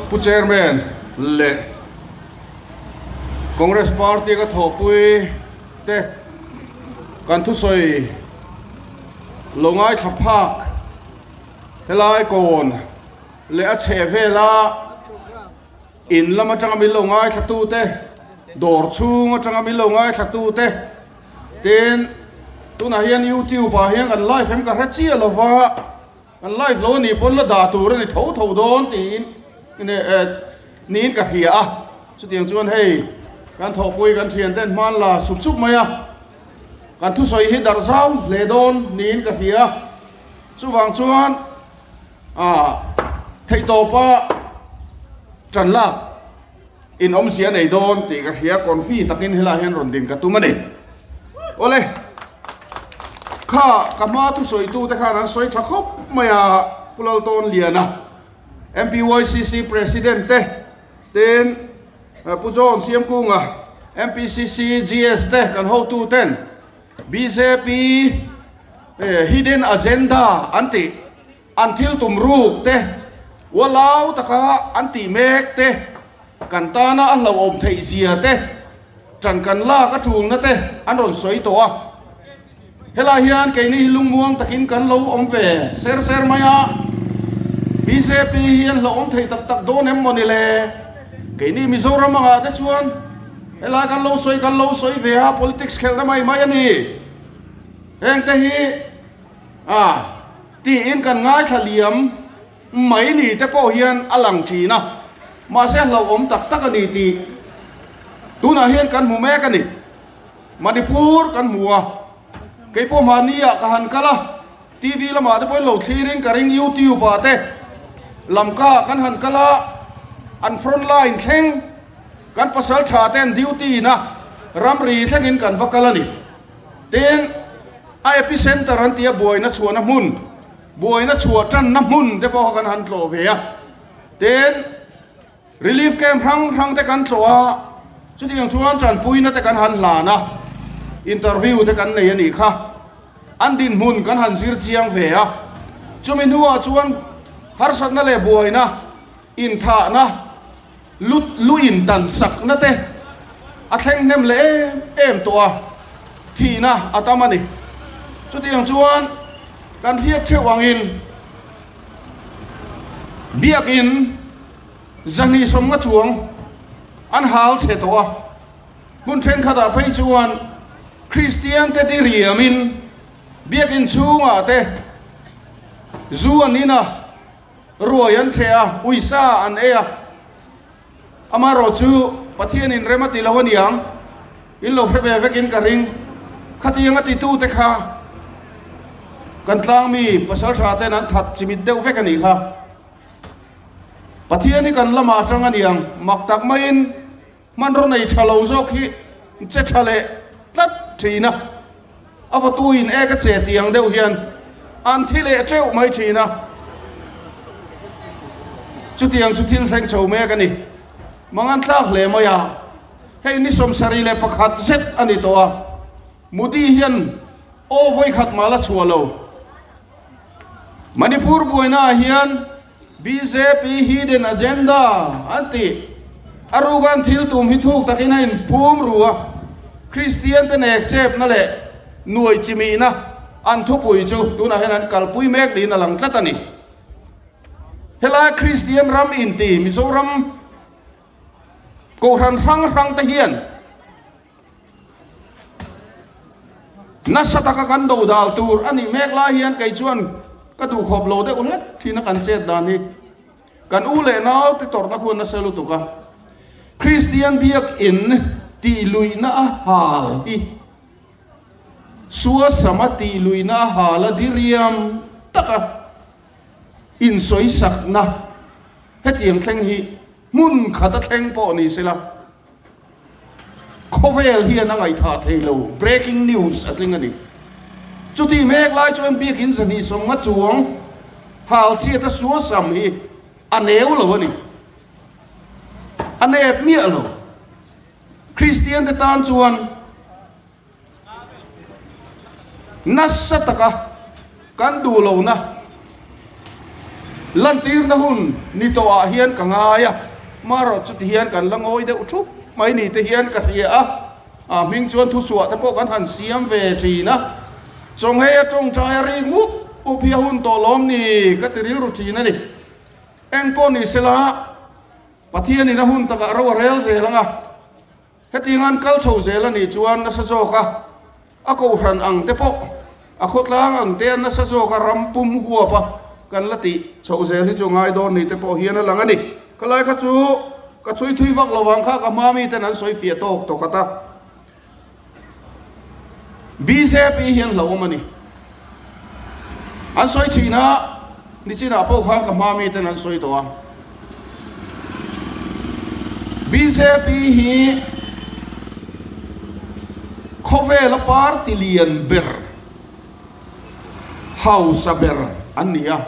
Pu Chairman leh Congress Party ka thawhpui te kan thusawi lo ngaithla phak helai kawn leh a chheh vela in lam atanga min lo ngaithla tute dawr chhung atanga min lo ngaithla tute tin tunah hian youtube ah hian kan live em ka hre chiah lova Kan live lo anih pawn la dah tur a ni tho tho dawn tiin niin ka hria a, chutiang chuan hei kan thawhpui kan thian ten hman la sup sup mai a, kan thusawi hi darh zau hle dawn niin ka hria, chuvang chuan ah theihtawpa tan lak in awmzia nei dawn tih ka hria, confi takin helaiah hian rawn din ka tum a ni. Awle, kha ka hma thusawitu te khan an sawi tha khawp mai a, Pu Laltawnliana, MPYCC President te, tin Pu John Siamkunga, MPCC GS te kan hotu ten bjp hidden agenda an tih, An thil tum ruk te, ualau taka an tih mek te, kan tana a hlauhawm theih zia te, ṭan kan lak a ṭulna te an rawn sawi tawh a. Helai hian keini hi lungmuang takin kan lo awm ve ser ser mai a, bjp hi an hlauhawm thei tak tak dawn em mawni le? Keini Mizoram angah te chuan helai kan lo sawi kan lo sawi ve a, politics khelhna mai mai a ni. Hengte hi a. Tiin kan ngaithla liam mai ni te pawh hian a lang thin a, mahse hlauhawm tak tak a ni tih tunah hian kan hmu mek a ni. Manipur kan hmu a, kei pawh mahni ah ka han kal a, TV lamah te pawhin lo thlirin ka ring YouTube ah te Lamka kan han kal a, an front line thleng kan pasal tha ten duty na ramri thlengin kan va kal a ni. Tin, a epicenter an tia buaina chhuahna hmun, buaina chhuah tanna hmun te pawh kha kan han tlawh ve a. Tin, relief camp hrang hrang te kan tlawh a, chutiang chuan tanpuina te kan han hlan a, interview te kan nei a nih kha. An dinhmun kan han zir chiang ve a. Chumi hnuah chuan harsatna leh buaina inthahna, lu lu intan sakna te a thleng hnem leh em em tawh a, thihna a tam a ni. Chutiang chuan kan hriat theuh angin Biakin zahnih sawmnga chuang an hal chhe tawh a, hmun thenkhatah phei chuan Kristian te diriamin Biakin chhungah te zu an in a, Ruai an ṭheh a, uisa an ei a. Amaherawhchu, Pathianin rem a ti lo aniang, in lo hre ve vekin ka ring. Khatiang a titute kha kan tlangmi pasalṭha ten an that chimit deuh vek a nih kha. Pathian hi kan lamah aṭang aniang, mak tak maiin hmanraw nei ṭha lo zawk hi che ṭha leh tlat ṭhin a. A vawtuin ek a che tih ang deuh hian an thi leh teuh mai thin a, chutiang chu thil thleng chho mek a ni. Mangan tlak hle mai a, hei ni 71 zet a ni tawh a, Modi hian aw vawikhat mah la chhuah lo. Manipur buainaah hian bjp hidden agenda an tih a rukan thil tum hi thuk takin a inphum ru a, Kristian te nek chepna leh nuai chimihna an thupui chu tunah hian an kalpui mek niin a lang tlat a ni. Helai Kristian ram inti Mizoram Kohhran hrang hrang te hian Nasa taka kan do dal tur a nih mek lai hian kei chuan ka duhkhawp lo deuh hlek thin a kan chet dan hi. Kan u leh nau te tawrhna khuan nasa lutuk a. Kristian biakin tih luihna a hal hi Suasama tih luihna a hal a diriam taka insawisakna hetiang thleng hi hmun khata thleng pawh ni sela. Khawvel hian a ngaihthah thei lo, breaking news a tling a ni. Chutih mek lai chuan biakin 250 chuang hal chhiat a suasam hi a neu lo a ni. A nep miah lo. Kristian te tan chuan Nasa taka kan duh lohna Lantirna hun ni tawhah hian ka ngai a, marawh chuti hian kan la ngawi deuh thup mai ni te hian ka hria a, a hming chuan thuchhuah te pawh kan han siam ve thin a, chawnghei a tawngtai a rik mup mup hi a hun tawh lawm ni ka ti rilru thin a ni. Eng pawh ni sela Pathianin a hun takah ro a rel zel ang a, Hetiang an kal chho zel a nih chuan nasa zawka a kohhran ang te pawh a khawtlang ang te a nasa zawka ram pum huap a kan la tih chhoh zel hi chu ngai dawn ni te pawh hian a lang a ni. Ka lai kha chu ka chhui thui vak lo vang kha ka hma mi ten an sawi fiah tawk tawk a ta. Bjp hian hlauhawm a ni. An sawi thin a, nichinah pawh khan ka hma mi ten an sawi tawh a. Bjp hi khawvela party lian ber, hausa ber an ni a.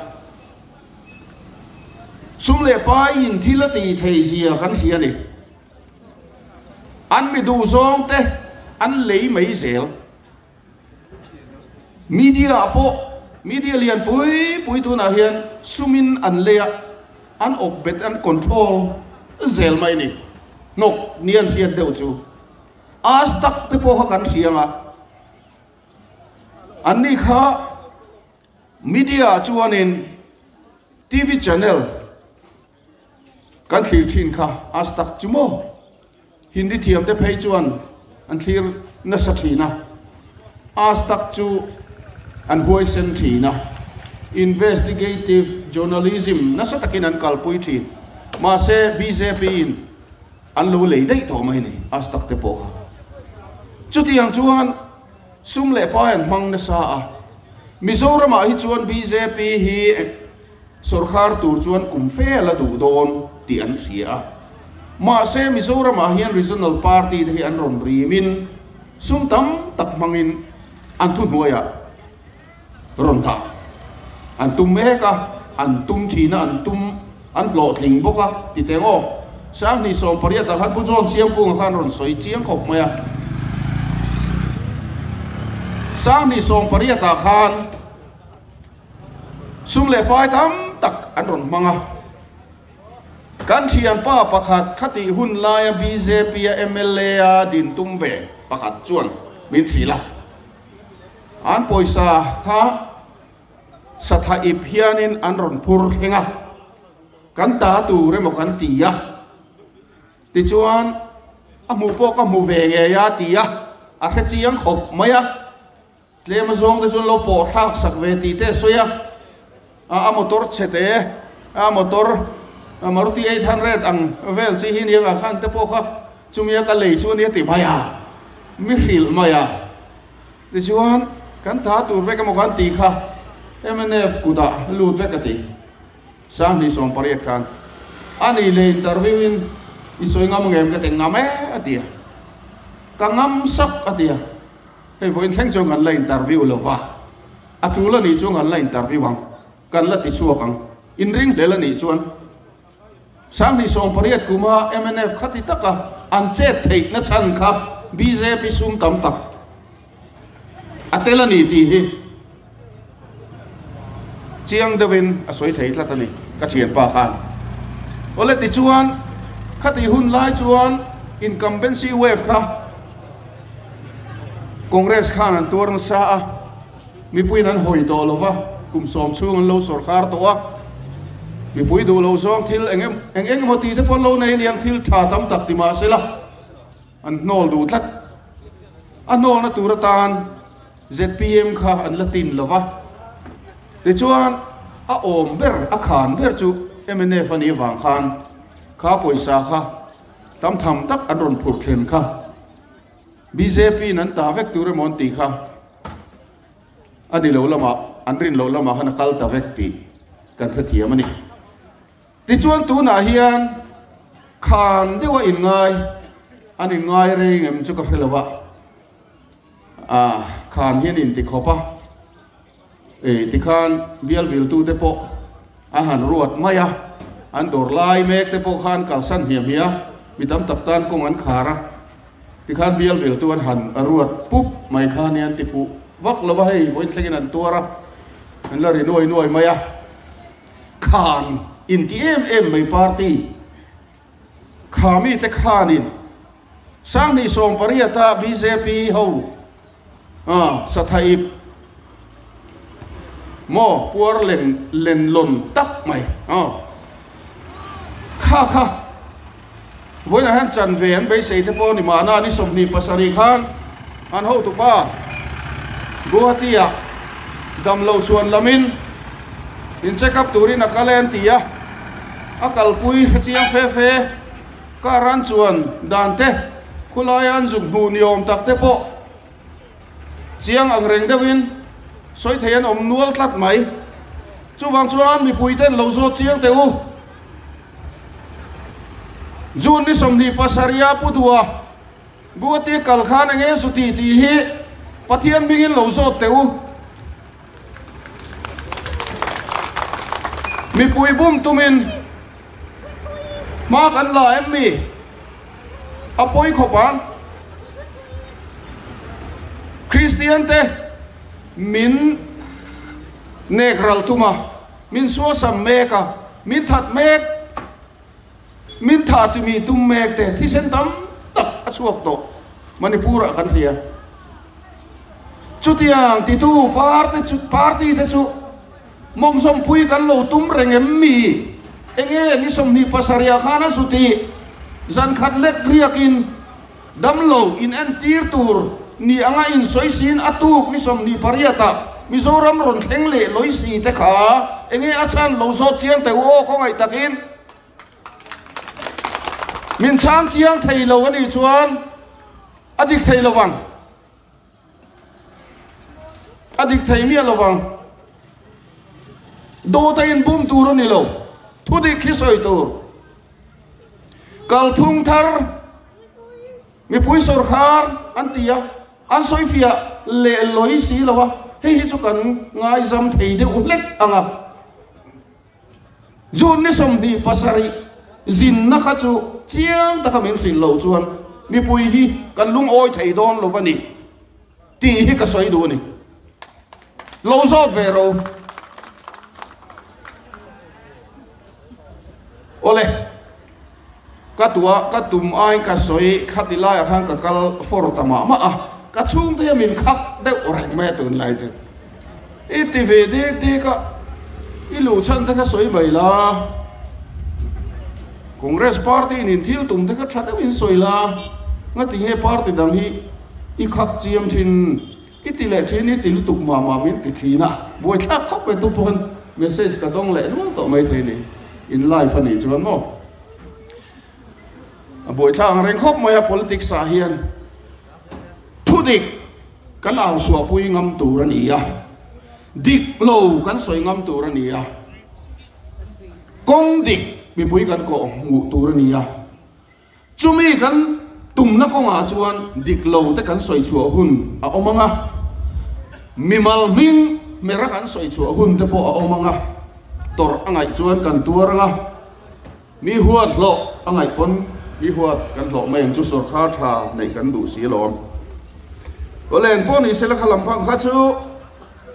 Sum leh paiin thil a tih theih zia kan hria a ni. An mi duh zawng te an lei mai zel. Media ah pawh media lian pui pui tunah hian sumin an lei a, an awp bet an control zel mai ni. Hnawk ni an hriat deuh chu. Aas tak te pawh kha kan hria ang a. Anni kha media ah chuanin TV channel Kan thlir thin kha a tak chu maw? Hindi thiam te phei chuan an thlir nasa thin a, a tak chu an huaisen thin a, investigative journalism nasa takin an kalpui thin. Mahse bjp in an lo lei daih tawh mai ni a tak te pawh kha. Chutiang chuan sum leh pai an hmang nasa a, Mizoramah hi chuan bjp hi Sorkar tur chuan kum fe a la duh dawn tih an hria a. Mahse, Mizoramah hian Regional Party te hi an rawn rimin sum tam tak hmangin an thuhnuaiah rawn dah an tum mek a, an tum thin a, an tum an hlawhtling bawk a ti teng aw. Sanghnih 18 ah khan Pu John Siamkunga khan rawn sawi chiang khawp mai a. Sanghnih 18 ah khan. Sum leh pai tam tak an rawn hmang a. Kan thianpa pakhat khatih hun laia bjp a mla a din tum ve pakhat chuan min hrilh a. An pawisa kha satha ip hianin an rawn phur thleng a, kan ta tur emaw kan ti a. Tichuan a hmuh pawh ka hmu ve ngei a ti a, a hre chiang khawp mai a. Tlem a zawng te chuan lo pawh thlak sak ve tih te a sawi a, a motor chhe te, a motor Maruti 800 ang vel chi hi nia nga khan te pawh kha chumi a ka lei chu a nia ti mai a, mi hrilh mai a. Tichuan kan tha tur vek emaw kan tih kha mnf kutah lut vek a ti. Sanghnih 18 khan a ni leh interview in i sawi ngam ngem ka ti ngam e a ti a, ka ngam sak a ti a. Hei vawiin thleng chuan kan la interview lo va, a tul a nih chuan kan la interview ang, kan la ti chhuak ang. Inring hlel a nih chuan Sanghnih 18 kuma mnf khati taka an chet theihna chhan kha bjp sum tam tak a tel a ni tih hi chiang deuhin a sawi thei tlat a ni ka thianpa khan. Awle tichuan khati hun lai chuan incumbency wave kha Congress khan an tuar nasa a, mipuiin an hawi tawh lo va, kum sawm chhung an lo sawrkar tawh a, mipui duh lo zawng thil eng eng emaw tih te pawh an lo nei aniang thil tha tam tak ti mah sela an hnawl duh tlat. A hnawlna tur atan zpm kha an la tin lo va, tichuan a awm ber, a khan ber chu mnf a nih avang khan kha pawisa kha tam tham tak an rawn phurh thlen kha. Bjp in an ta vek tur emaw an tih kha a ni lo lamah an rin loh lamah khan a kal ta vek tih kan hrethiam a ni. Tichuan tunah hian khan deuha inngai an inngai reng em chu ka hre lo a, khan hian inti khawp a, Tikhan bial viltute pawh a han ruat mai a, an dawr lai mek te pawh khan kalsan hmiah hmiah a, mi tam tak tan kawng an khar a, tikhan bial viltu an han ruat pup mai kha nia an ti fuh vak lo va, hei vawiin thlengin an tuar a, an la ri nuai nuai mai a. Khan inti em em mai party kha mite khanin 2018-a bjp ho sathaip maw puar len len lawn tak mai kha kha vawiinah hian chan ve an beisei te pawh a ni mahna ni 27 khan an hotupa Guwahati-ah damlo chhuan lamin in check up turin a kal e an ti a, a kalpui chiang fe fe. Car an chuan dan te, khulaia an zuk hmuh ni awm tak te pawh chiang ang reng deuhin sawi thei an awm nual tlat mai. Chuvang chuan mipui ten lo zawt chiang teh u. June ni 27 a Pu Dua Guwahati kal khan eng nge zu ti tih hi Pathian hmingin lo zawt teh u. Mipui bum tumin Hma kan la em mi? A pawi khawp ang. Kristian te min nek ral tum a, min suasam mek a, min that mek, min thah chi mi tum mek te thisen tam tak a chhuak tawh Manipur ah kan hria. Chutiang titu party chu party te chu Mawngzawmpui kan lo tum reng em mi? Enge ni 27 ah khan a zu tih? Zan khat lek riakin damlo in entir tur ni anga insawi siin a tuk ni 28 ah Mizoram rawn thleng leh lawi si te kha enge a chhan lo zawt chiang teh u aw khawngaih takin min chhang chiang thei lo a nih chuan a dik thei lo vang. A dik thei miah lo vang. Dawt a inbum tur a ni lo. Thu dik hi sawi tur. Kalphung thar mipui sawrkhar an ti a, an sawi fiah leh lawi si lo a, hei hi chu kan ngaizam thei deuh hlek ang a. June ni 27 zinna kha chu chiang taka min hrilh loh chuan mipui hi kan lungawi thei dawn lo a ni tih hi ka sawi duh a ni. Lo zawt ve ro. Awle, ka tua ka tum aiin ka sawi khati laiah khan ka kal for ta mah mah a, ka chhungte hian min khak deuh reng mai a tunlai chu. I ti ve dek dek a, i luh chhan te kha sawi mai la, Congress party in in thil tum te kha tha deuh in sawi la, ngati nge party dang hi i khak chiam thin, i ti leh thin, i ti lutuk mah mah min ti thin a, buaithlak khawp mai tu pawhin message ka dawng leh nual tawh mai thei ni, in live a nih chuan maw. A buaithlak ang reng khawp mai a politics ah hian thudik Kan au chhuahpui ngam tur a ni a, dik lo kan sawi ngam tur a ni a, kawng dik mipui kan kawh hmuh tur a ni a, chumi kan tumna kawngah chuan dik lo te kan sawi chhuah hun a awm ang a, mimal hming hmera kan sawi chhuah hun te pawh a awm ang a, tawrh a ngaih chuan kan tuar ang a, mi huat hlawh a ngaih pawn mi huat kan hlawh mai ang chu sawrkhar tha neih kan duh si alawm. Awle pawh ni sela kha lam phang kha chu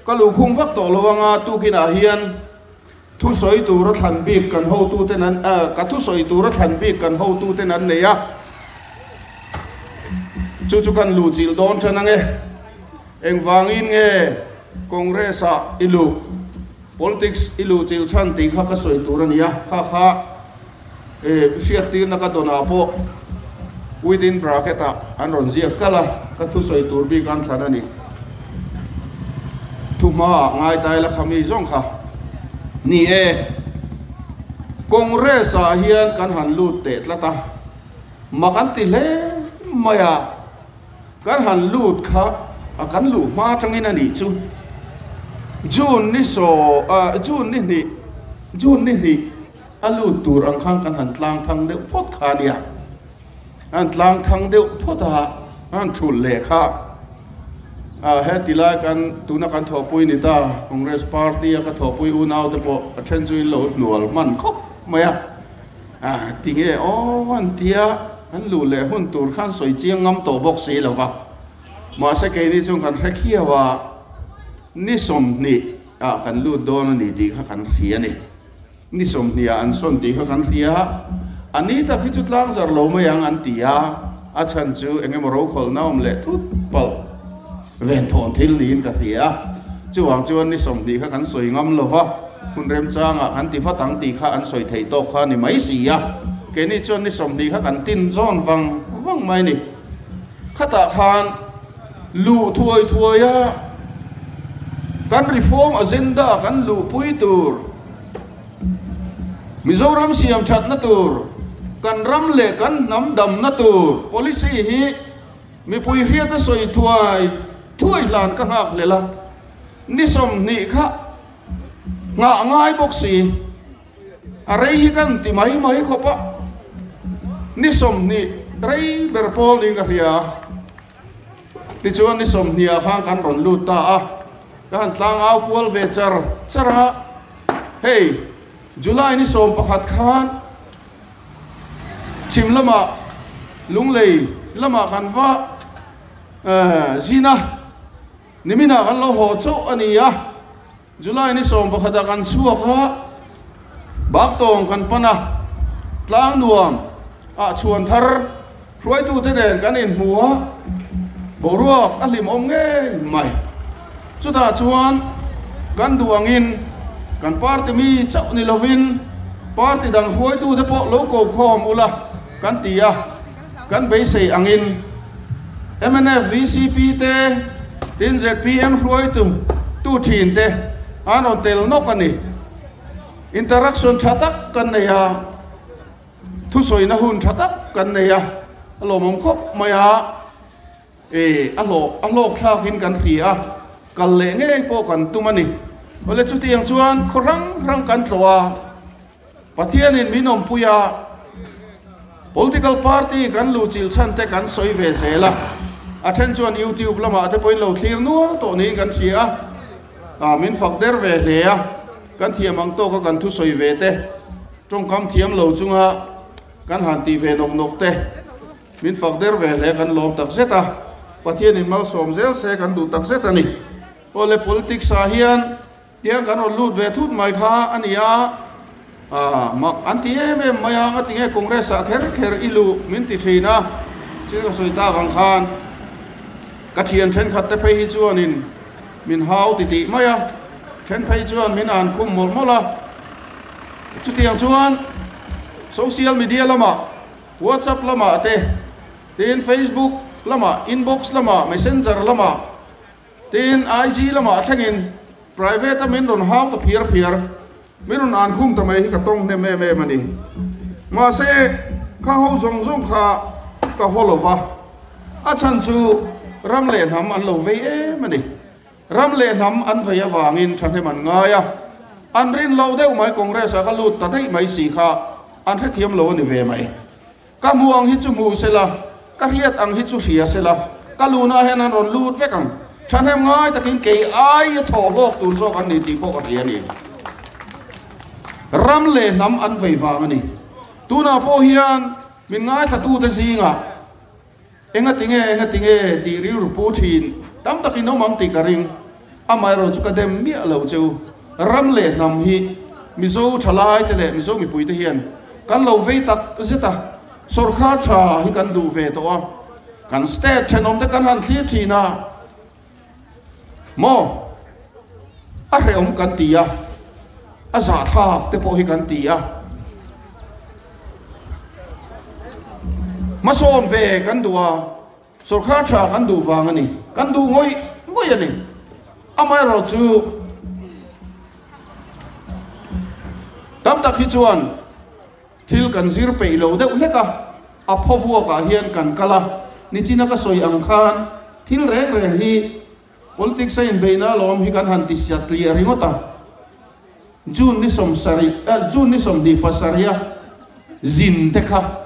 ka luhkhung vak tawh lo anga tukinah hian thusawi tura thlan bik kan hotuten an ka thusawi tura thlan bik kan hotuten an nei a chu chu kan luhchilh dawn tan ange engvangin nge Congress ah i luh Politics i luhchilh chhan tih kha ka sawi tur a ni a, kha kha hriattirna ka dawnah pawh within bracket ah an rawn ziak kalh a, ka thusawi tur bik an thlan a ni. Thuhmaah ngai ta ila kha mi zawng kha ni e. Congress ah hian kan han lut teh tlat a, mak an ti hle mai a. Kan han lut kha a kan luh hma atangin a nih chu. June ni saw ah June ni hnih June ni hnih a lut tur ang khan kan han tlang thang deuh phawt kha a nia. An tlang thang deuh phawt a, an thulh leh kha ah heti lai kan tuna kan thawhpui ni ta Congress party a ka thawhpui unau te pawh a then chu in lo hnual hman khawp mai a. A tinge aw an tia kan luh leh hun tur khan sawi chiang ngam tawh bawk si lo va. Mahse keini chuan kan hre khiau a, ni 20 ah kan lut dawn a ni tih kha kan hria a ni. Ni sawmhniah an sawn tih kha kan hria a, a ni tak hi chu tlang zar lo mai ang an ti a, a chhan chu eng emaw rokhawlhna awm leh thut palh ven thawn thil niin ka hria a, chuvang chuan ni 20 kha kan sawi ngam lo va, hun remchangah kan ti vat ang tih kha an sawi theih tawk kha a ni mai si a, keini chuan ni 20 kha kan tin zawn vang vang mai a ni. Khatah khan luh thuai thuai a, kan reform agenda kan luhpui tur, Mizoram siam thatna tur, kan ram leh kan hnam damna tur policy hi mipui hriata sawi thuai thuai hlan ka nghak hlel a, ni 20 kha nghah ngai bawk si, a rei hi kan ti mai mai khawp a, ni 20 rei ber pawl niin ka hria. Tichuan ni 20 ah khan kan rawn lut ta a, ka han tlang au kual ve char char a, hei July ni 11 khan chhim lamah Lunglei lamah kan va zin a, niminah kan lo haw chauh a ni a, July ni 11 ah kan chhuak a, Baktawng kan pan a, tlang nuam ah chhuan thar hruaitute nen kan inhmu a, boruak a hlimawm ngei mai. Chutah chuan kan duh angin kan party mi chauh ni lovin party dang hruaitute pawh lo ko khawm ula kan ti a, kan beisei angin mnf VCP te tin zpm hruaitu tu thin te an rawn tel nawk a ni. Interaction tha tak kan nei a, thusawina hun tha tak kan nei a, a lawmawm khawp mai a, e a hlawh a hlawk thlakin kan hria a, kal leh ngei pawh kan tum a ni. Awle chutiang chuan khaw hrang hrang kan tlawh a, Pathianin min awmpui a, political party kan luhchilh chhan te kan sawi ve zel a, a then chuan YouTube lamah te pawhin lo thlir nual tawh niin kan hria a, ah min fak der ve hle a, kan thiam ang tawka kan thusawi ve te, tawngkam thiam lo chunga kan han tih ve nawk nawk te, min fak der ve hle kan lawm tak zet a, Pathianin malsawm zel se kan duh tak zet a ni. Awle politics ah hian Tiang kan rawn lut ve thut mai kha a ni a, mak an ti em em mai a, ngati nge Congress ah kher kher i luh min ti thin a, thil ka sawi tak ang khan ka thian thenkhat te phei hi chuanin min hau ti tih mai a, then phei chuan min an khum mawlh mawlh a, chutiang chuan social media lamah WhatsApp lamah te tin Facebook lamah inbox lamah messenger lamah Tin, IG lamah thlengin private a min rawn hau ta phiar phiar, min rawn an khum ta mai hi ka tawng hnem em em a ni. Mahse, kha ho zawng zawng kha ka haw lo va, a chhan chu ram leh hnam an lo vei em a ni. Ram leh hnam an vei avangin thahnem an ngai a, an rin lo deuh mai Congress ah ka lut ta daih mai si kha an hrethiam lo a ni ve mai. Ka hmu ang hi chu hmu sela, ka hriat ang hi chu hria sela, ka luna hian an rawn lut vek ang. Thahnem ngai takin kei aia thawh hlawk tur zawk an ni tih pawh ka hria a ni. Ram leh hnam an vei vang a ni. Tunah pawh hian min ngaithlatute zingah enga tinge enga tinge tih rilru pu thin tam takin awm ang tih ka ring. Amaherawh chu ka dem miah lo che u. Ram leh hnam hi Mizo thalaite leh Mizo mipuite hian kan lo vei tak zet a, sawrkar tha hi kan duh ve tawh a, kan state thenawmte kan han thlir thin a, maw a hrehawm kan ti a, a zahthlak te pawh hi kan ti a, hmasawn ve kan duh a. Sawrkar tha kan duh vang a ni, kan duh ngawih ngawih a ni. Amaherawh chu tam tak hi chuan thil kan zir peih lo deuh hlek a, a phaw vuakah hian kan kal a, nichina ka sawi ang khan thil reng reng hi politics a inbeihna alawm hi kan han ti siat tliah ringawt a. June ni 70, June ni 27 a zin te kha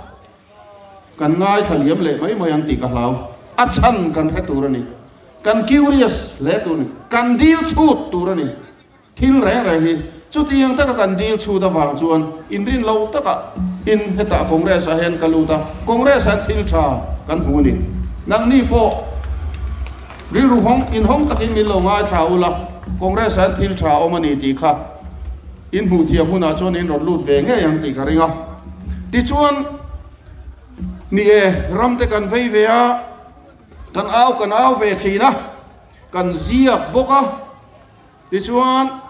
Kan ngaithla liam leh mai mai ang tih ka hlau. A chhan kan hre tur a ni. Kan curious hle tur a ni. Kan dil chhut tur a ni. Thil reng reng hi chutiang taka kan dil chhut avang chuan inrin lo taka in hetah Congress ah hian ka lut a, Congress ah hian thil tha kan hmu a ni. Nangni pawh rilru hawng inhawng takin min lo ngaithla ula, Congress ah hian thil tha awm a ni tih kha. In hmuh thiam hunah chuan in rawn lut ve ngei ang tih ka ring a. Tichuan, ni e, ram te kan vei ve a, kan au kan au ve thin a, kan ziak bawk a. Tichuan,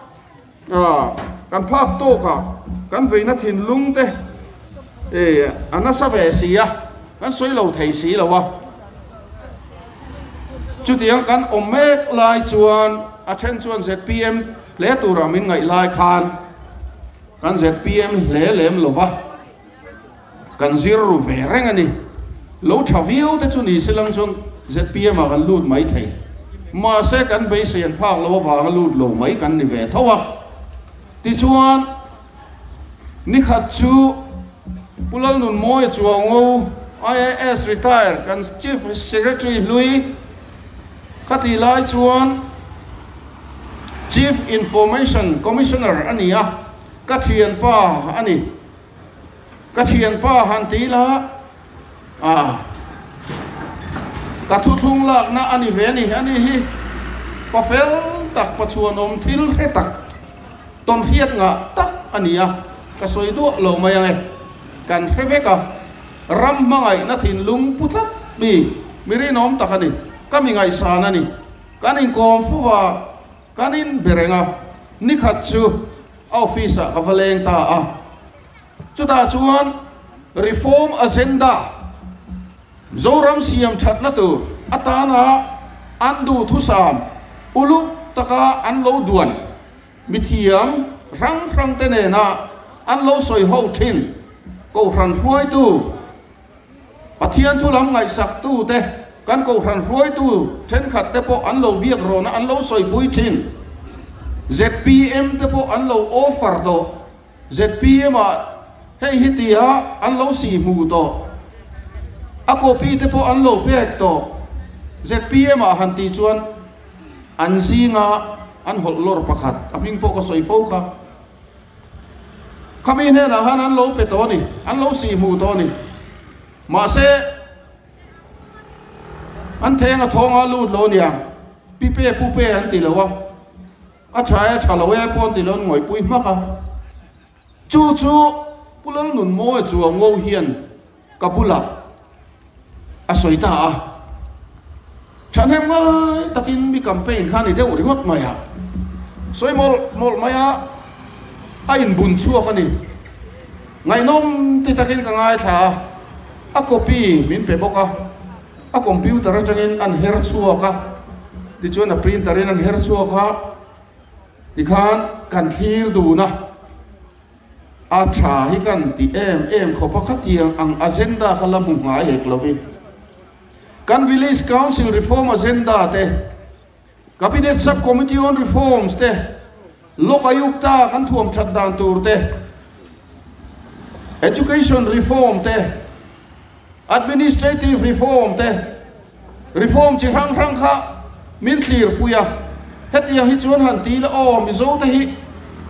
kan phak tawkah kan veina thinlung te a nasa ve si a, kan sawi lo thei si lo a. Chutiang kan awm mek lai chuan a then chuan zpm hle tura min ngaih lai khan kan zpm hle lem lo va, kan zir ru ve reng a ni. Lo tha viau te chu ni se lang chuan zpm ah kan lut mai thei. Mahse kan beisei an phak lo avanga lut lo mai kan ni ve tho a. Tichuan nikhat chu Pu Lalnunmawia Chuango, IAS retire kan Chief Secretary hlui khatih lai chuan Chief Information Commissioner a ni a, ka thianpa a ni. Ka thianpa han ti ila a, ka thuthlung lakna a ni ve a ni. Ani hi pa fel tak, pa chhuanawm thil hre tak, tawnhriat ngah tak a ni a, ka sawi duah lo mai ang e. Kan hre vek a, ram hmangaihna thinlung pu tlat mi, mi rinawm tak a ni. Ka mi ngaihsan a ni. Kan inkawm fo va, kan inbe reng a, nikhat chu a office ah ka va leng ta a. Chutah chuan Reform Agenda, Zoram siam thatna tur atana an duhthusam uluk taka an lo duan mithiam hrang hrang te nena an lo sawi ho thin Kohhran hruaitu, Pathian thu lam ngaihsaktu te, kan Kohhran hruaitu thenkhat te pawh an lo biak rawn a, an lo sawipui thin. Zpm te pawh an lo offer tawh. Zpm ah hei hi tia an lo si hmu tawh, a copy te pawh an lo pek tawh. Zpm ah han tih chuan an zinga an hawlh lawr pakhat, a hming pawh ka sawi fo kha. Khami hnenah khan an lo pe tawh a ni, an lo si hmu tawh a ni. Mahse, an theng a thawng a lut lo nia, pipe pupe an ti lo a. A tha e, tha lo e pawh an ti lo, an ngawihpui hmak a. Chu chu Pu Lalnunmawia Chuango hian ka bulah a sawi ta a. Thahnem ngai takin mi campaign kha a ni deuh ringawt mai a. Sawi mawlh mawlh mai a, a inbun chhuak a ni. Ngaihnawm ti takin ka ngaithla a, a copy min pe bawk a. A computer atangin an her chhuak a, tichuan a printer in an her chhuak a, tikhan kan thlir dun a, a tha hi kan ti em em khawp a, khatiang ang agenda kha la hmu ngai hek lovin kan Village Council Reform Agenda te, Cabinet Sub Committee on Reforms te, Lok Ayukta kan thuam that dan tur te, Education Reform te, Administrative Reform te, Reform chi hrang hrang kha min thlir pui a, hetiang hi chuan han ti ila aw Mizo te hi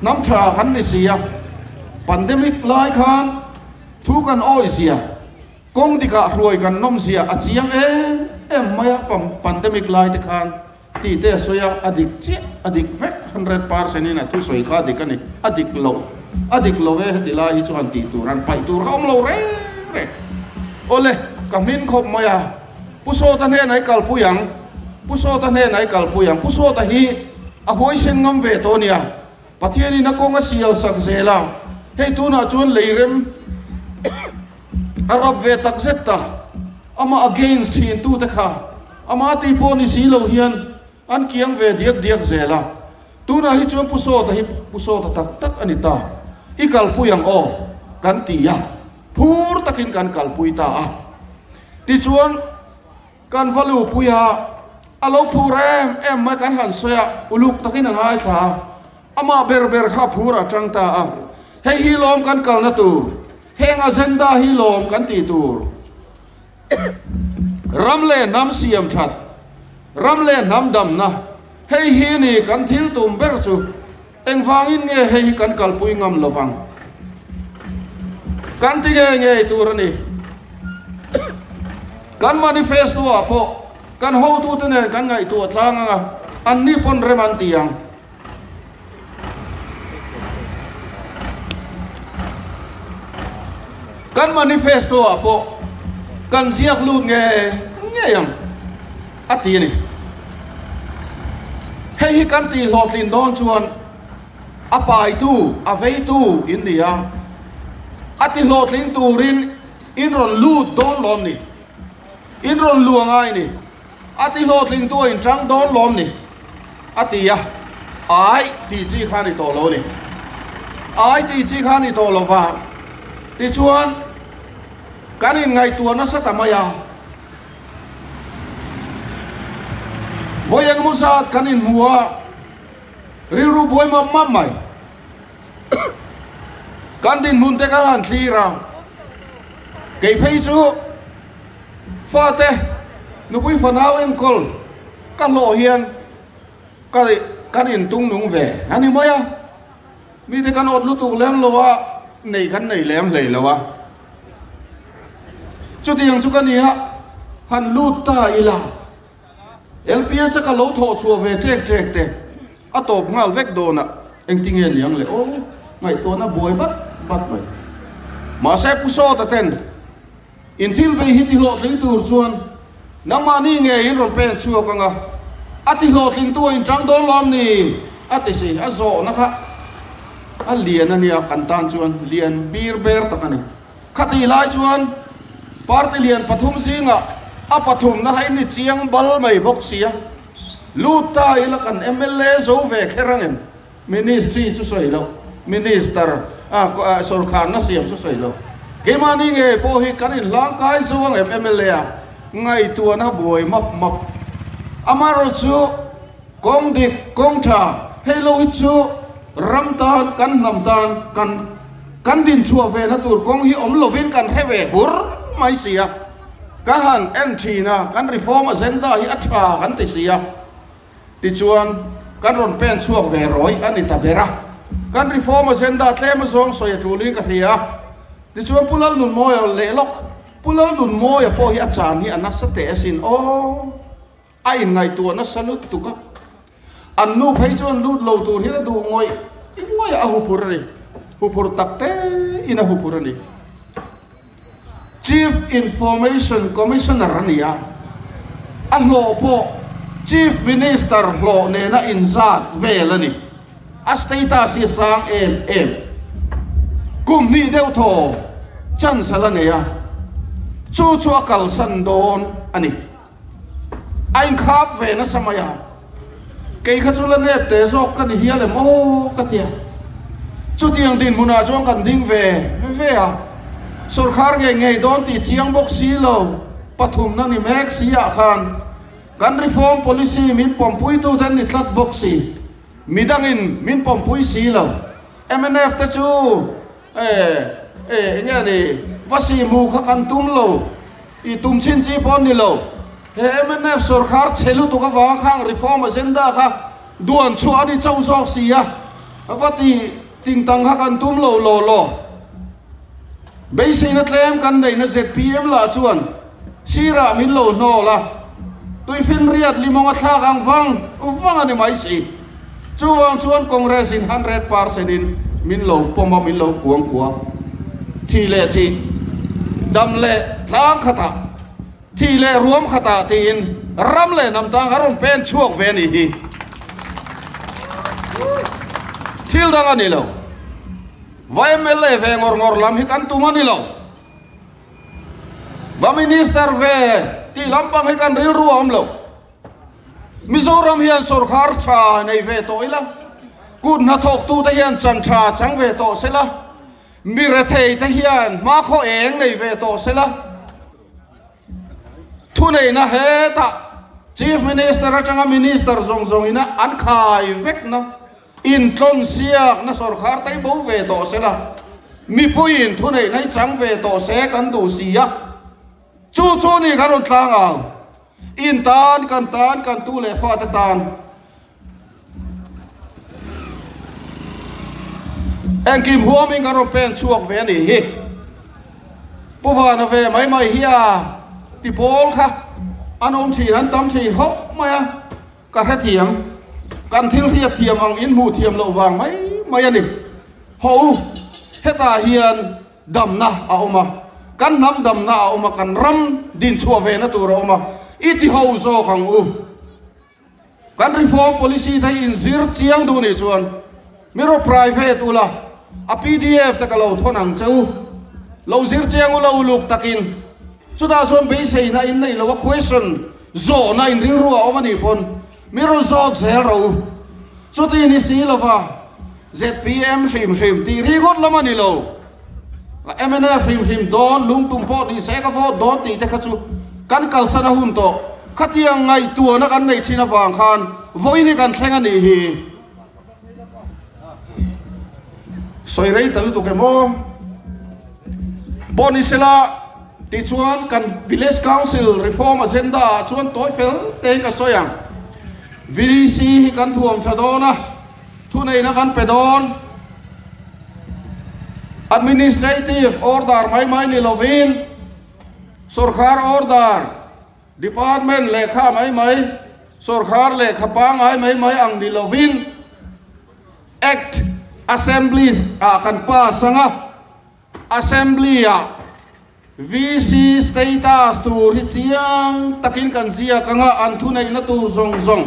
hnam tha kan ni si a, Pandemic lai khan thu kan awih zia, Kawng dikah hruai kan nawmzia a chiang em em mai a, pandemic lai te khan tih te a sawi a, a dik chiah, a dik vek, 100% in a thusawi kha a dik a ni, a dik lo, a dik lo e heti lai hi chu han tih tur, han paih tur kha awm lo reng reng. Awle, ka hmin khawp mai a, Pu Sawta hnenah i kalpui ang, Pu Sawta hnenah i kalpui ang, Pu Sawta hi a huaisen ngam ve tawh a nia, Pathianin a kawng a sial sak zel a, hei tunah chuan leirem a rap ve tak zet ta, amah against thin tute kha amah tih pawh ni si lo hian an kiang ve diak diak zel a, tunah hi chuan Pu Sawta hi Pu Sawta tak tak a ni ta, i kalpui ang aw kan ti a, phur takin kan kalpui ta a, tichuan. Kan va lupui a, a lo phur em em mai kan han sawi a, uluk takin a ngaithla a, amah ber ber kha a phur a tang ta a, hei hi lawm kan kalna tur, heng agenda hi lawm kan tih tur, ram leh hnam siam that, ram leh hnam damna, hei hi ni kan thil tum ber chu, engvangin nge hei hi kan kalpui ngam lovang? Kan ti ngei ngei tur a ni. Kan manifesto ah pawh kan hotute nen kan ngaihtuah tlang ang a, anni pawn rem an ti ang. Kan manifesto ah pawh kan ziak lut nge ngei ang a ti a ni. Hei hi kan tih hlawhtlin dawn chuan a paitu, a veitu in ni a, a ti hlawhtling turin in rawn lut dawn lawm ni? In rawn lu a ngai ni. A ti hlawhtling tu a inchang dawn lawm ni? A ti a, Ai tih chi kha a ni tawh lo ni. Ai tih chi kha a ni tawh lo va. Tichuan, kan inngaihtuah nasa ta mai a. Vawi engemaw zat kan inhmu a, rilru buai map map mai. Kan dinhmun te kan han thlir a, kei phei chu fate nupui fanau enkawl ka hlawh hian ka kan intung nung ve a ni mai a, mite kan awt lutuk lem lo a, nei kan nei lem hlei lo a. Chutiang chu ka nia, han lut ta ila. LPS a ka lo thawh chhuah ve ṭek ṭek te a tawp nghal vek dawn a, engtinge niang le aw, ngaihtuahna buai bat bat mai. Mahse Pu Sawta ten in thil vei hi ti hlawhtling tur chuan nangmahni nge in rawn pen chhuak ang a, a ti hlawhtling tu a inchang dawn lawm ni? a ti si, a zawhna kha a lian a nia kan tan chuan lian bir ber tak a ni. Khatih lai chuan party lian pathum zingah a pathumna hi ni chiang bal mai bawk sia. Lut ta ila kan mla zo ve kher ang em? Ministry chu sawi loh, Minister a sorkharna siam chu sawi loh. Keimahni ngei pawh hi kan inhlangkai zo ang em mla a ngaihtuahna buai map map. Amaherawhchu kawng dik, kawng tha hei lo hi chu ram tan, kan hnam tan kan. Kan dinchhuah ve na tur kawng hi awm lovin kan hre ve bur mai si a, ka han en thin a, kan reform agenda hi a tha kan ti si a, tichuan kan rawn pen chhuak ve rawih a ni ta ber a, kan reform agenda tlem azawng sawi a tulin ka hria a, tichuan Pu Lalnunmawia leh lawk, Pu Lalnunmawia pawh hi a chan hi a nasa teh asin aw. A inngaihtuah nasa lutuk a, an nu phei chuan lut lo tur hian a duh ngawih ngawih a, a huphur a ni, huphur tak te in a huphur a ni. Chief Information Commissioner a ni a, a hlawh pawh Chief Minister hlawh nena inzat vel a ni. A status hi a sang em em. Kum hnih deuh thaw chance a la nei a, chu chu a kalsan dawn a ni. A inkhap ve nasa mai a, kei kha chu la nep teh zawk ka ni hial em aw ka ti a. Chutiang dinhmunah chuan kan ding ve ve a, sawrkhar ngei ngei dawn tih chiang bawk si lo, pathumna ni mek si ah khan kan reform policy min pawmpuitu te an ni tlat bawk si, midangin min pawmpui si lo, mnf te chu E, e, enge a ni? Va sihmu kha kan tum lo, i tum chin chi pawh a ni lo. He mnf sorkar chhe lutuk avanga khang reform agenda kha duan chhuah a ni chauh zawk si a, va ti tingtang kha kan tum lo law law. Beiseina tlem kan neihna zpm lah chuan sirah min lo hnawl a, tuifinriat limawng a thlak ang vang vang a ni mai si. Chuvang chuan Congress in 100% in min lo pawm a, min lo kuang kuah. Thih leh thih, dam leh tlang khatah, thih leh ruam khatah tiin ram leh hnam tang a rawn pen chhuak ve a nih hi. Thil dang a ni lo. Va mla ve ngawr ngawr lam hi kan tum a ni lo. Va minister ve tih lampang hi kan rilru a awm lo. Mizoram hian sawrkhar tha nei ve tawh ila, kut hnathawktute hian chan tha chang ve tawh sela, mi retheite hian hmakhaw eng nei ve tawh sela, thuneihna hetah Chief Minister atanga Minister zawng zawngina an khai vekna intlawn siakna sawrkhar te hi bo ve tawh sela, mipuiin thuneihna hi chang ve tawh se kan duh si a, chu chu ni kan rawn tlang ang. In tan, kan tan, kan tu leh fate tan engkim huamin kan rawn pen chhuak ve a nih hi. Pu Vana ve mai mai hi a ti pawl kha an awm thin, an tam thin hawp mai a, ka hrethiam, kan thil hriat thiam ang in hmuh thiam loh vang mai mai a ni. Haw u, hetah hian damna a awm a. Kan hnam damna a awm a, kan ram din chhuah ve na tur a awm a, i ti ho zawk ang u. Kan reform policy te hi inzir chiang duh nih chuan miro private ula, a pdf te ka lo thawn ang che u. Lo zir chiang ula uluk takin. Chutah chuan beiseina in neih lo a question zawhna in rilru a awm a nih pawn miro zawt zel rawh u. Chuti ni si lova zpm hrim hrim tih ringawt lam a ni lo. Mnf hrim hrim dawn lungtum pawh ni se ka vote dawn tih te kha chu kan kalsan a hun tawh. Khatiang ngaihtuahna kan neih thin avang khan vawiin hi kan thleng a nih hi. Sawi rei ta lutuk em aw. Pawh ni sela tichuan kan Village Council Reform Agenda ah chuan tawi fel tein ka sawi ang. VDC hi kan thuam tha dawn a. Thuneihna kan pe dawn. Administrative order mai mai ni lovin sorkar order, department lehkha mai mai, sorkar lehkha pangngai mai mai ang ni lovin Act Assembly ah kan pass ang a, Assembly ah VC status tur hi chiang takin kan ziak ang a, an thuneihna tur zawng zawng,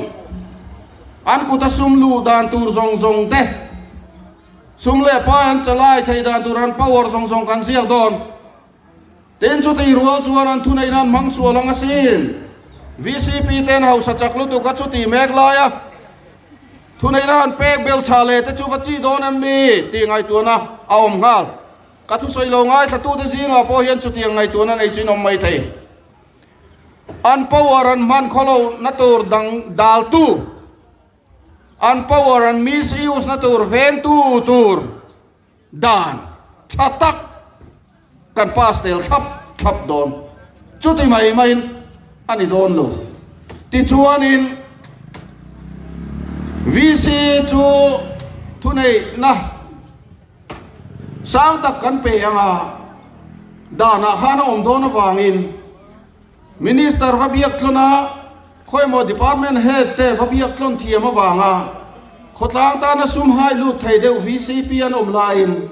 an kuta sum luh dan tur zawng zawng te, sum leh pai an chalai theih dan tur an power zawng zawng kan ziak dawn. Tin, chutih rual chuan an thuneihna an hmang sual ang asin. VCP ten hausa chak lutuk a chutih mek lai a, thuneihna han pek bel chhah leh te chu va chi dawn em mi tih ngaihtuahna a awm nghal. Ka thusawi lo ngaithlatute zingah pawh hian chutiang ngaihtuahna nei chin awm mai thei. An power an hman khawlohna tur dang daltu, an power an misuse na tur vengtu tur dan tha tak kan pass tel thlap thlap dawn. Chuti mai maiin a ni dawn lo. Tichuanin VC chu thuneihna. Sang tak kan pe ang a, danah khan a awm dawn avangin Minister va biak tlawn a, khawimaw Department Head te va biak tlawn thiam avanga khawtlang tana sum hai lut thei deuh VCP an awm laiin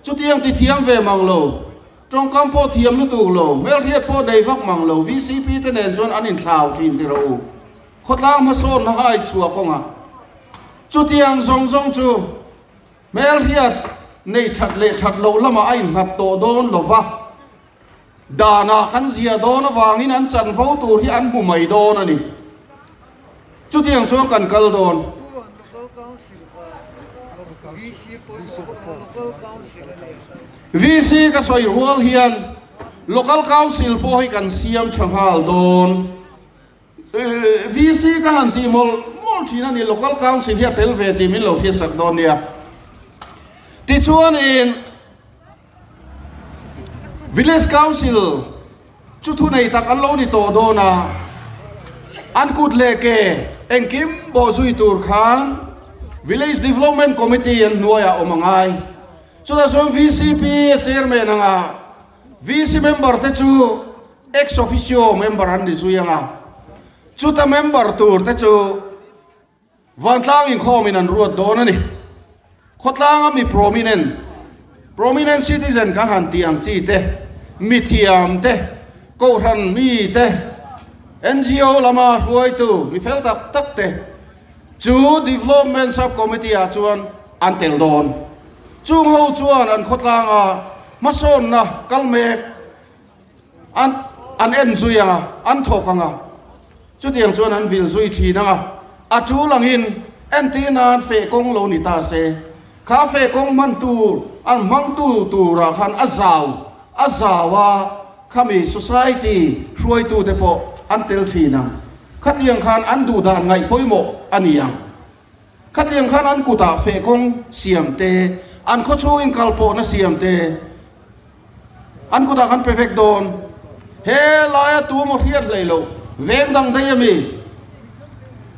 chutiang ti thiam ve mang lo, tawngkam pawh thiam lutuk lo, hmelhriat pawh nei vak mang lo VCP te nen chuan an inthlau thin ti rawh u. Khawtlang hmasawnna hai chhuah kawnga chutiang zawng zawng chu Hmelhriat nei that leh that loh lamah a innghat tawh dawn lo va, danah kan zia dawn avangin an chanvo tur hi an hmu mai dawn a ni. Chutiang chuan kan kal dawn. VC ka sawi rual hian Local Council pawh hi kan siam tha nghal dawn. VC ka han tih mawlh mawlh thin a ni, Local Council hi a tel ve tih min lo hriatsak dawn nia. Tichuanin Village Council chu thunei tak an lo ni tawh dawn a, an kut leh ke engkim bawh zui tur khan Village Development Committee an hnuaiah awm a ngai. Chutah chuan VCP Chairman anga VC member te chu Ex officio member an ni zui ang a, chuta member tur te chu vantlang inkhawmin an ruat dawn a ni. Khawtlanga mi prominent, prominent citizen kan han tih ang chi te, mithiam te, kohhran mi te, NGO lama hruaitu mi fel tak tak te chu Development Sub Committee ah chuan an tel dawn. Chung ho chuan an khawtlanga hmasawnna kal mek An an en zui ang a, an thawk ang a, chutiang chuan an vil zui thin ang a, a tul angin entir nan feh kawng lo ni ta se, kha feh kawng hman tur an hmang tu turah khan a zau a zau a, khami society hruaitute pawh an tel thin ang, khatiang khan an duh dan ngaih pawimawh a ni ang. Khatiang khan an kutah feh kawng siam te, an khawchhung inkalpawhna siam te, An kutah kan pe vek dawn. He laia tu emaw hriat hlei loh veng dang daih a mi?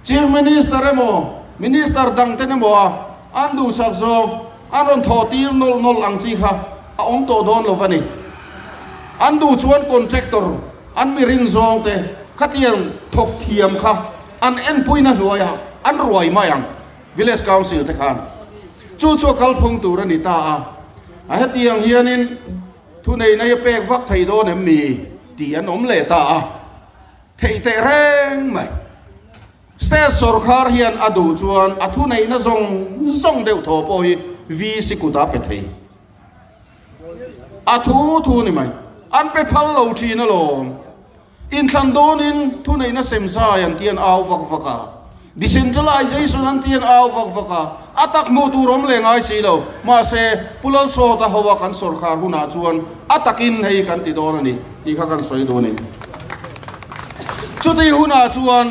Chief Minister emaw, Minister dang ten emaw a an duhsak zawng an rawn thawh tir nawlh nawlh ang chi kha a awm tawh dawn lo va ni. An duh chuan contractor an mi rin zawng te khatiang thawk thiam kha an enpuina hnuaiah an ruai mai ang Village Council te khan. Chu chu a kalphung tur a ni ta a. A hetiang hianin. Thuneihna hi a pek vak thei dawn em mi? tih an awm leh ta a, theih teh reng mai. State sawrkhar hian a duh chuan a thuneihna zawng zawng deuh thaw pawh hi VC kutah a pe thei. A thu thu ni mai. An pe phal lo thin alawm. Inthlan dawnin thuneihna sem zai an ti an au vak vak a, decentralization an ti an au vak vak a, a tak hmuh tur awm leh ngai si lo. Mahse, Pu Lalsawta hoa kan sawrkhar hunah chuan a takin hei kan ti dawn a ni tih kha kan sawi duh a ni. Chuti hunah chuan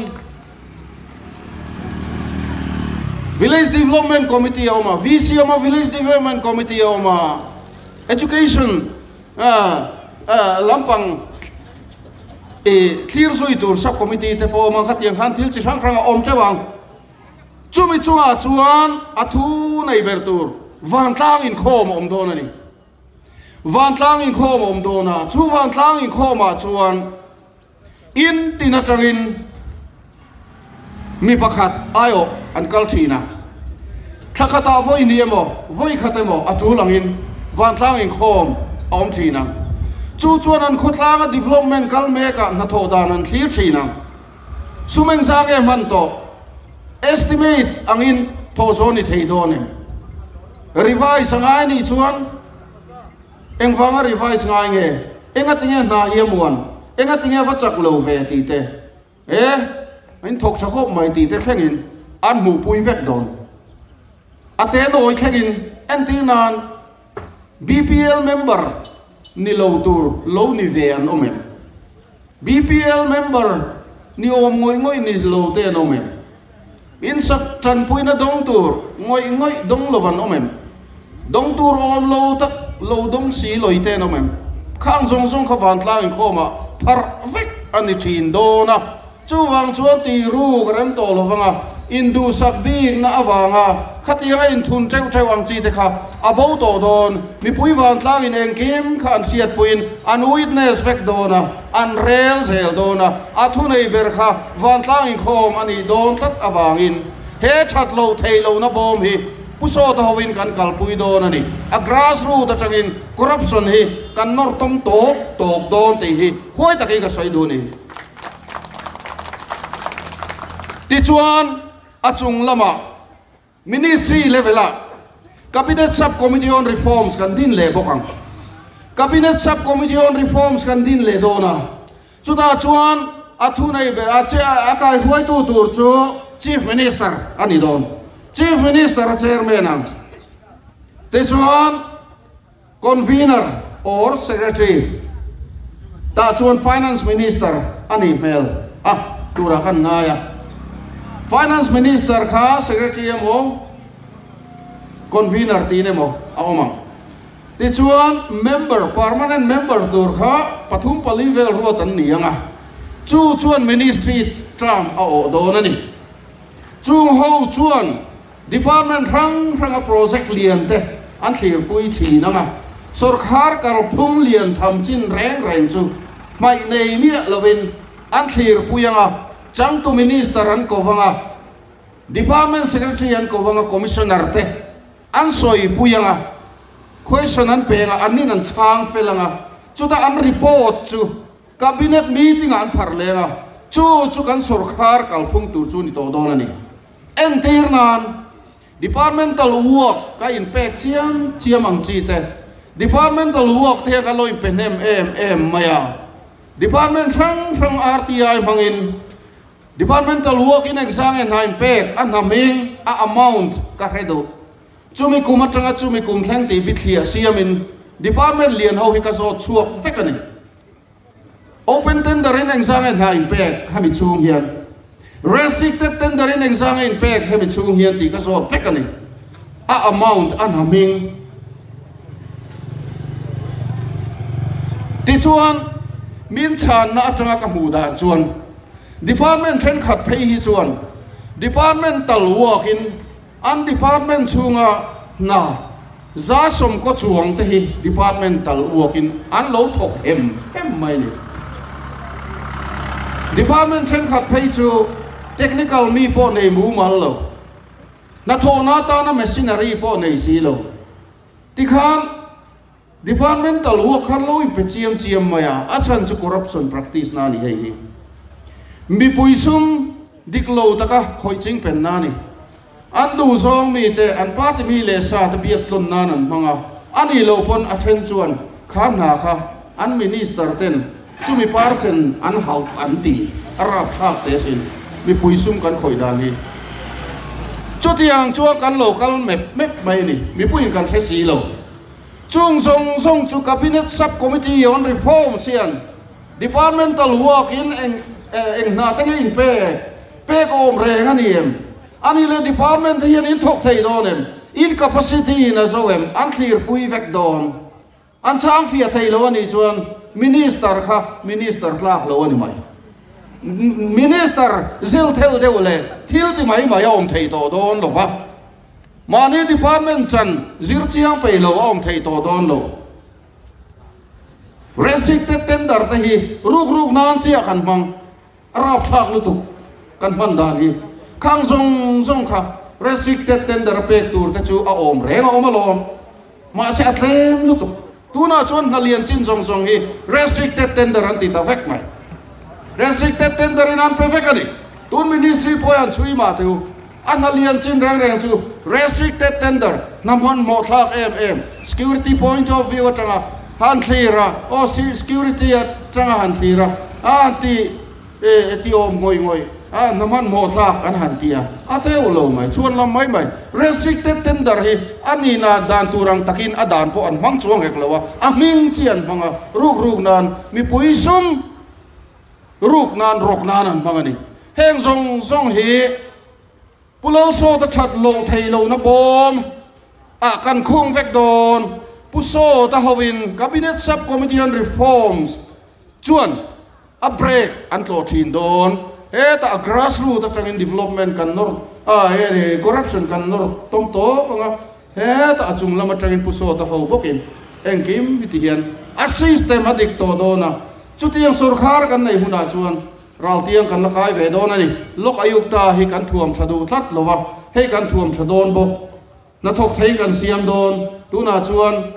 Village Development Committee a awm a, VC a awm a, Village Development Committee a awm a, Education lampang i thlir zui tur sub committee te pawh a awm ang khatiang khan thil chi hrang hrang a awm teuh ang. Chumi chungah chuan a thu nei ber tur vantlang inkhawm a awm dawn a ni. Vantlang inkhawm a awm dawn a, chu vantlang inkhawmah chuan In tin atangin mi pakhat aiawh an kal thin a, thla khatah vawi ni emaw, vawi khat emaw a tul angin vantlang inkhawm a awm thin a. Chu chuan an khawtlanga development kal mekah hnathawh dan an thlir thin a. Sum engzah nge hman tawh? Estimate angin thawh zawn ni thei dawn em? Revise a ngai nih chuan Engvanga revise ngai nge? Engatinge hna i a muan? Engatinge va chak lo ve tih te? E, in thawk tha khawp mai tih te thlengin an hmuhpui vek dawn. A te nawi thlengin entir nan BPL member ni lo tur lo ni ve an awm em? BPL member ni awm ngawih ngawih ni lo te an awm em? Insak tanpuina dawng tur ngawih ngawih dawng lo an awm em? Dawng tur awm lo tak lo dawng si lawite an awm em? Khang zawng zawng kha vantlang inkhawmah pharh vek a ni thin dawn a, chuvang chuan ti ruk a rem tawh lo vang a, induhsak bikna avanga khatianga inthun teuh teuh ang chi te kha a bo tawh dawn. Mipui vantlangin engkim kha an hriatpuiin an witness vek dawn a. An rel zel dawn a, a thunei ber kha vantlang inkhawm a nih dawn tlat avangin he that loh theih lohna bawm hi Pu Sawta hovin kan kalpui dawn a ni. A grass root atangin corruption hi kan nawr tawm tawk tawk dawn tih hi huai takin ka sawi duh a ni. Tichuan, a chung lamah Ministry level-ah Cabinet Sub-Committee on Reforms kan din leh bawk ang. Cabinet Sub-Committee on Reforms kan din leh dawn a, chutah chuan a thunei ber a che a kaihruaitu tur chu Chief Minister a ni dawn. Chief Minister a Chairman ang. Tichuan Convener or Secretary tah chuan Finance Minister a nih hmel a turah kan ngai a. Finance Minister kha Secretary emaw Convener tiin emaw a awm ang. Tichuan member, permanent member tur kha pathum pali vel ruat an ni ang a, chu chuan Ministry term a awh dawn a ni. Chung ho chuan Department hrang hranga project lian te an thlirpui thin ang a, sawrkhar kalphung lian tham chin reng reng chu hmaih nei miah lovin an thlirpui ang a, changtu Minister an ko vang a, Department Secretary an ko vang a, Commissioner te an sawipui ang a, question an pe ang a, annin an chhang fel ang a, chutah an report chu Cabinet meeting ah an pharh leng a, chu chu kan sawrkhar kalphung tur chu ni tawh dawn a ni. Entir nan, Departmental work ka inpek chiam chiam ang chi te, Departmental work te hian kan lo inpe hnem em em mai a, Department hrang hrang RTI hmangin Departmental work in engzang nge hna inpek, a hna hming, a amount ka hre duh. Chumi kum atanga chumi kum thleng tih bithliah siamin Department lian ho hi ka zawt chhuak vek a ni. Open tender in engzang nge hna inpek hemi chhung hian? Restricted tender in engzang nge inpek hemi chhung hian tih ka zawt vek a ni. A amount a hna hming. Tichuan, min chhanna atanga ka hmuh dan chuan Department thenkhat phei hi chuan Departmental work in An department chhunga hna za sawmkaw chuang te hi department tal uakin an lo thawk hem hem mai a ni. Department thenkhat phei chu technical mi pawh nei mumal lo, hnathawhna atana machinery pawh nei si lo tikhan. Departmental work khan lo inpe chiam chiam mai a, a chhan chu corruption practice na a ni hei hi. Mipui sum dik lo taka khawih ching pen na a ni. An duh zawng mite an party mi leh sa te biak tlawn nan an hmang a, a nih loh pawn a then chuan kha hna kha an minister ten chumi parsen an hauh an ti a rapthlak teh asin mipui sum kan khawih dan hi. Chutiang chuan kan lo kal mep mep mai a ni, mipuiin kan hre si lo. Chung zawng zawng chu Cabinet Sub-Committee on Reforms hian Departmental work in eng eng hna te nge in pek pek awm reng a ni em? A nih leh Department te hian in thawk thei dawn em? In capacity in a zo em? An thlirpui vek dawn. An chhang fiah thei lo a nih chuan Minister kha Minister tlak lo a ni mai. Minister zil thel deuh leh thil ti mai mai a awm thei tawh dawn lo va. Mahni department chan zir chiang peih lo a awm thei tawh dawn lo. Restricted tender te hi ruk ruk nan chiah kan hmang, a rapthlak lutuk kan hman dan hi. Khang zawng zawng kha restricted tender a pek tur te chu a awm reng a awm alawm. Mahse a tlem lutuk. Tunah chuan hna lian chin zawng zawng hi restricted tender an ti ta vek mai. Restricted tender in an pe vek a ni. Tun ministry pawh hian chhui mah teh u. A hna lian chin reng reng chu restricted tender hna hmanhmawh thlak em em security point of view atanga han thlir a, aw security atanga han thlir a, a han ti E ti awm ngawih ngawih a, hna hmanhmawh thlak an han ti a, a teuh lo mai, chhuan lam mai mai. Restricted tender hi a nihna dan tur ang takin a dan pawh an hmang chuang hek lo a, a hming chi an hmang a, ruk ruk nan mipui sum ruk nan rawk nan an hmang a ni. Heng zawng zawng hi Pu Lalsawta that loh theih lohna bawm ah kan khung vek dawn. Pu Sawta hoin Cabinet Sub-Committee on Reforms chuan a break an tlawh thin dawn. Hetah a grassroot atangin development kan nawr a, he corruption kan nawr tawm tawp ang a, hetah a chung lam atangin Pu Sawta ho bawkin engkim hi ti hian a system a dik tawh dawn a. Chutiang sorkar kan neih hunah chuan Raltiang kan la kai ve dawn a ni. Lok Ayukta hi kan thuam tha duh tlat lo a, hei kan thuam tha dawn bawk. Hnathawk thei kan siam dawn. Tunah chuan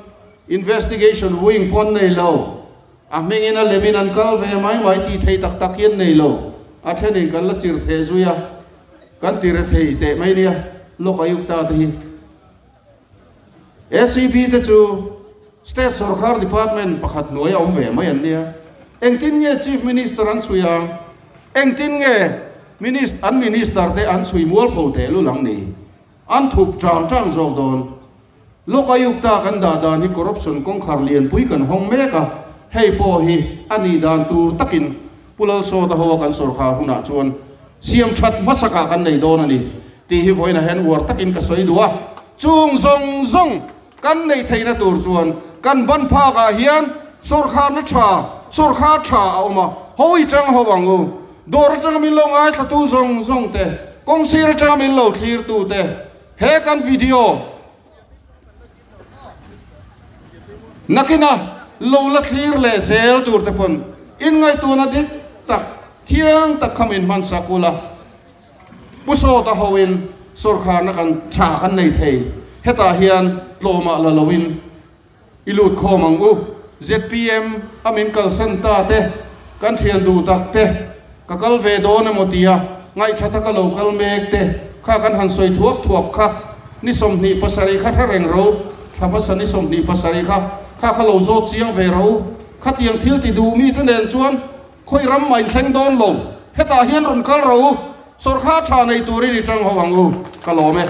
investigation wing pawh an nei lo. A hmingin a lemin an kal ve mai mai tih thei tak tak hi an nei lo. A thenin kan la chir theh zui a, kan ti re thei teh mai nia Lok Ayukta te hi. ACB te chu State Sorkar Department pakhat hnuai a awm ve mai an nia. Engtin nge Chief Minister an chhui a? Engtin nge an Minister te an chhui mualpho teh lul ang ni? An thup tang tang zawk dawn. Lokayukta kan dah dan hi corruption kawngkhar lianpui kan hawng mek a, hei pawh hi a nih dan tur takin Pu Lalsawta hoa kan sorkar hunah chuan siam that hmasakah kan nei dawn a ni tih hi vawiinah hian uar takin ka sawi duh a. Chung zawng zawng kan neih theihna tur chuan kan ban phakah hian sorkharna tha, sorkar tha a awm a, hawi chang ho ang u. Dawr atanga min lo ngaithlatu zawng zawng te, kawngsir atanga min lo thlirtu te, he kan video Nakina lo la thlir leh zel tur te pawn inngaihtuahna dik tak, thiang tak kha min hmansak ula, Pu Sawta hoin sawrkharna kan tha kan nei thei. Hetah hian tlawmah la loin i lut khawm ang u. Zpm a min kalsan ta te, kan thian duh tak te, ka kal ve dawn emaw tia ngaihṭha taka lo kal mek te kha kan han sawi thuak thuak kha ni 27 kha hre reng ro, thla hmasa ni 27 kha kha kha lo zawt chiang ve ro. Khatiang thil ti duh mite nen chuan khawi ram mah inthleng dawn lo, hetah hian rawn kal ro, sawrkar ṭha nei turin i ṭang ho ang u, ka lawm e.